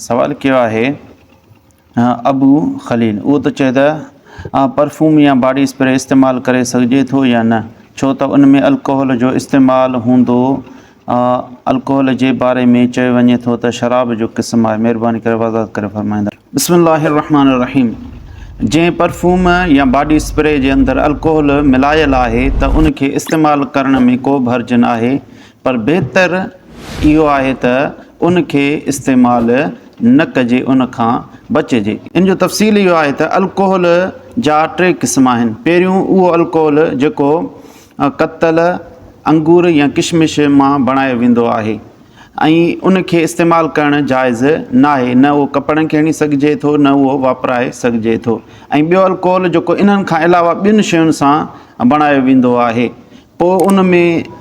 سوال ڪيو آهي ابو خليل اهو ٿو چئي ته پرفيوم يا باڊي اسپري استعمال ڪري سگهجي ٿو يا نه ڇو ته ان ۾ الڪوهل جو استعمال هوندو الڪوهل جي باري ۾ چيو وڃي ٿو ته شراب جو قسم آهي مهرباني ڪري وضاحت ڪري فرمائيندا. بسم الله الرحمن الرحيم جنهن پرفيوم يا باڊي اسپري جي اندر الڪوهل ملايل آهي ته ان کي استعمال ڪرڻ ۾ ڪو به حرج ناهي پر بهتر اهو آهي ته ان کي استعمال نه ڪجي ان کان بچجي. ان جو تفصيل اهو آهي ته الڪوهل جا ٽي قسم آهن. پهريون اهو الڪوهل جيڪو ڪتل انگور يا ڪشمش مان بڻايو ويندو آهي ۽ ان کي استعمال ڪرڻ جائز ناهي نه اهو ڪپڙن کي هڻي سگهجي ٿو نه اهو واپرائي سگهجي ٿو ۽ ٻيو الڪوهل جيڪو انهن کان علاوه ٻين شين سان بڻايو ويندو آهي پوء ان ۾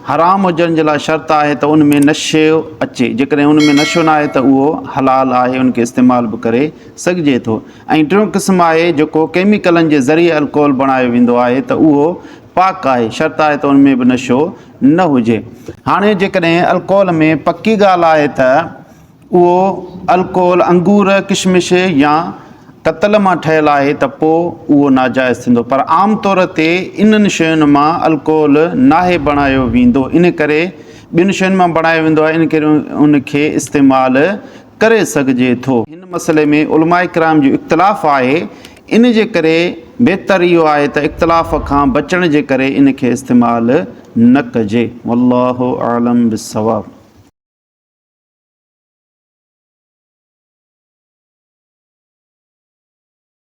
حرام هجڻ جي لاء شرط آهي ته ان ۾ نشو اچي، جيڪڏهن ان ۾ نشو ناهي ته اهو حلال آهي ان کي استعمال به ڪري سگهجي ٿو ۽ ٽيون قسم آهي جيڪو ڪيميڪلن جي ذريعي الڪوحل بڻايو ويندو آهي ته اهو پاڪ آهي شرط آهي ته ان ۾ به نشو نه هجي. هاڻي جيڪڏهن الڪوحل ۾ پڪي ڳالهه آهي ته اهو الڪوحل انگور، ڪشمش يا ڪتل مان ٺهيل آهي ته پوء اهو ناجائز ٿيندو پر عام طور تي انهن شين مان الڪوحل ناهي بڻايو ويندو ان ڪري ٻين شين مان بڻايو ويندو آهي ان ڪري ان کي استعمال ڪري سگهجي ٿو. هن مسئلي ۾ علماء ڪرام جو اختلاف آهي ان جي ڪري بهتر اهو آهي ته اختلاف کان بچڻ جي ڪري ان کي استعمال نه ڪجي والله اعلم بالصواب.